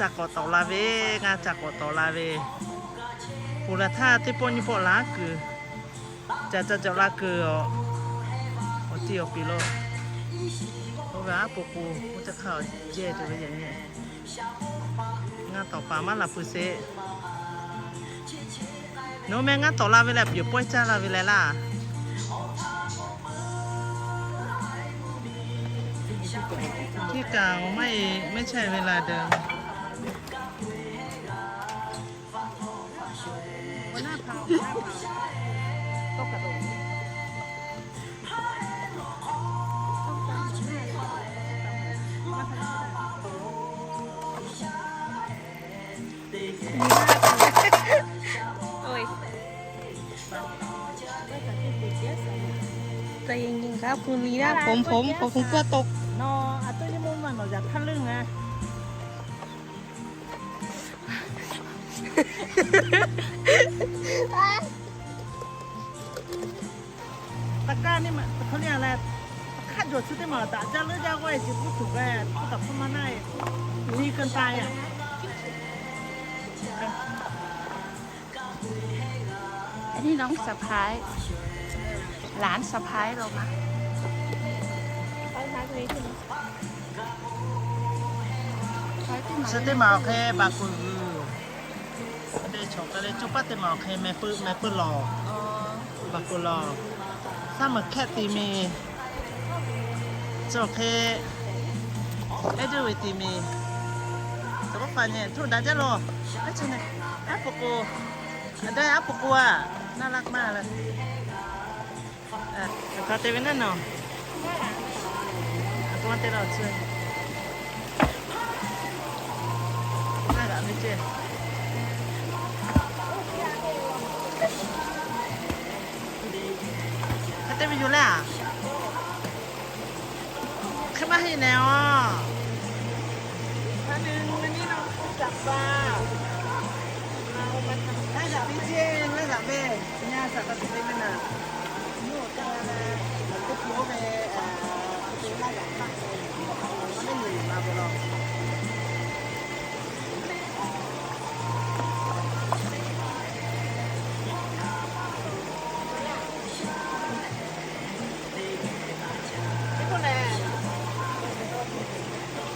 Ca k'awꞈ tawˍ la ve, ngaˇ ca k'awꞈ tawˍ la ve. Ponˬ laˬ htaˇ teˇ pawˆ nyiˇ pawˆ la kuiˬ, ca ca cawˬ la kuiˬ awˬ, awˬ tiˇ awˬ piˍ lo, oˇ ve aˉ po k'o, oˇ teˇ hk'aˇ jehˇ tuˬ ve yaꞈ nyi. Ngaˇ tawˍ paˍ maˇ laˬ peuˬ sheˍ. Nawˬ meh ngaˇ tawˍ la ve leh, pyuˬ pawehˇ caˇ la ve leh laˇ. Teˇ kaꞈ maˇ heˆ, mehˇ chehˇ ve la deh. Hui, ใจเย็นๆครับ คุณลีน่า ผม ผม ผม ผมกลัวตก ตะกร้านี่มัน เขาเรียกอะไร คาดหวังซื้อได้หมด แต่เจ้าเลือกยากเว้ย จริงพูดถูกแหละ พูดแต่พูดมาได้ ดีเกินไปอ่ะ อันนี้น้องสะใภ้ หลานสะใภ้เรามา Chi teˇ maˬ awˬ hk'e baˬ kuiˬ g'uiˬ, teˇ chaw ka leh coˇ paˆ teˇ maˬ awˬ hk'e meh peuˬ meh peuˬ lawˬ, baˬ kuiˬ lawˬ. Saˉ meuꞈ hkehˆ tiˍ miˬ, chi awˬ hk'e ehˉ duˇ ve tiˍ miˬ, tawˇ hkawˇ hpaˇ nyi htoˇ daꞈ jaˇ lawˬ. Aˉ chi neh, aˉ po k'o, aˉ daˇ aˉ po k'o a, naˇ laˇ maˇ leh. Aˬ htoꞈ ma te ve naˇ nawˬ? Aˬ htoꞈ ma te la awˬ chi? Naˇ g'aꞈ ve ceˇ. Hk'e te ve yoˬ leh a? Hk'e maˇ heˆ nehˬ a. Naˇ g'aꞈ ve ceˇ, naˇ g'aꞈ ve. Nyi a shaꞈ taꞈ te ve naˇ. Mvuhˇ awˬ te la leh, teˇ hpu oˇ ve, teˇ naˇ g'aꞈ hpaˆ ve, a maˇ heˆ nehˬ ma ve law. Teˇ pawˆ lehˬ,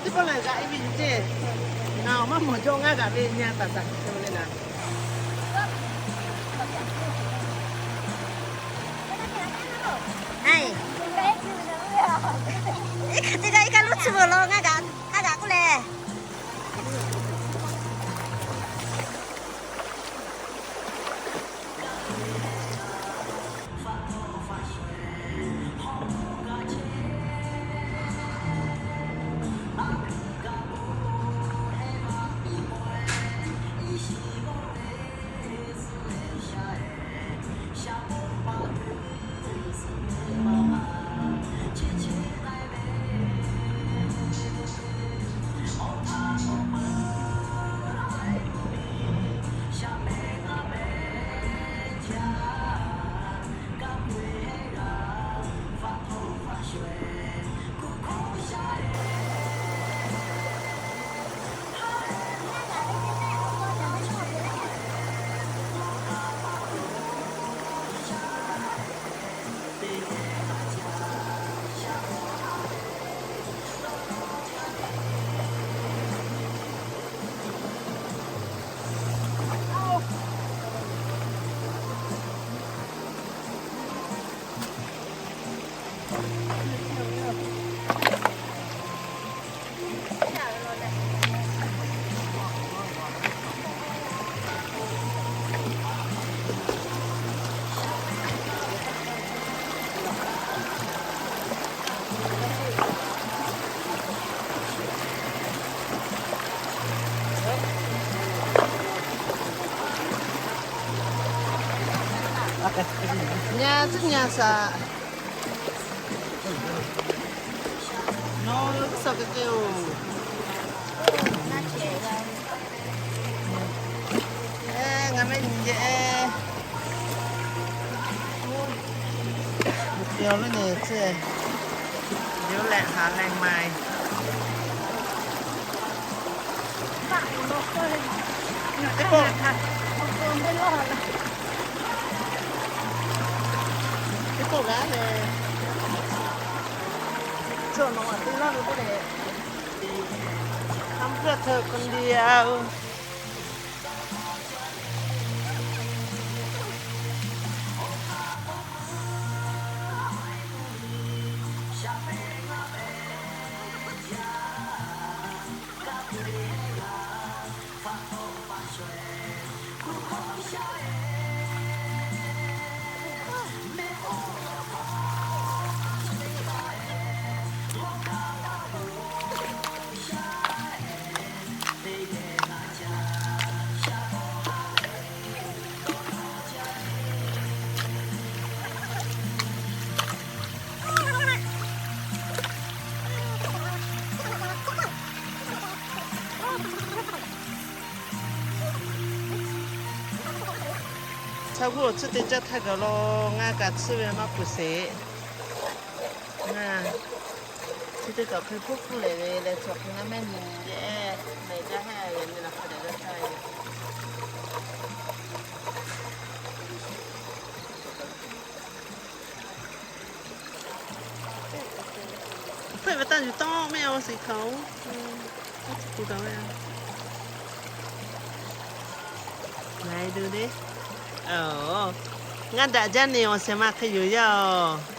teˇ pawˆ lehˬ g'aꞈ e ve yoˬ ceˇ. Ngaˬ awˬ maˇ mawˬ jaw ngaˇ g'aꞈ ve nyi a taˍ taˍ te ve le naˇ. Teˇ g'aˇ iˉ kaˆ luˇ tsuhˇ veuˬ law ngaˇ g'aꞈ, ngaˇ g'aꞈ k'oˆ lehˬ. Nyi a tcuhˉ nyi a shaꞈ. Nawˬ hui suhˍ k'ai k'ai-oˬ. Eˬ, ngaˬ meh nyi jeˬ e. Oˬ, te awˬ leuˉ nyi ceˇ. Yoˬ leh haˍ leh mai. Teˇ pawˆ, teˇ pawˆ g'aˇ leh, chaw nawˬ aꞈ te laˇ ve k'oˆ leh, ทำเพื่อเธอคนเดียว Chaw g'uˇ awˬ tcuhˇ te caˇ htaˇ gaˬ lo, ngaˇ kaꞈ tsuhˇ ve maˇ peuˬ sheˍ. Ngaˇ chi teˇ kaꞈ hk'e hpuˇ hpuˇ lehˬ ve leh, chaw hk'e ngaˇ mehˆ nyi nyi ve, mehˬ jaˇ heˆ ve, nyi la hk'a dehꞈ g'a caˇ ve. Hpeuˆ ve taˇ yuˬ tawˆ mehˆ a shiˍ hkaoˍ-oˬ. Oˇ tuˬ kaꞈ ve a, ngaˬ e duˬ le. Ngaˇ daꞈ jaˇ ne awˬ shehˍ ma hk'e yoˬ yaˇ-oˬ.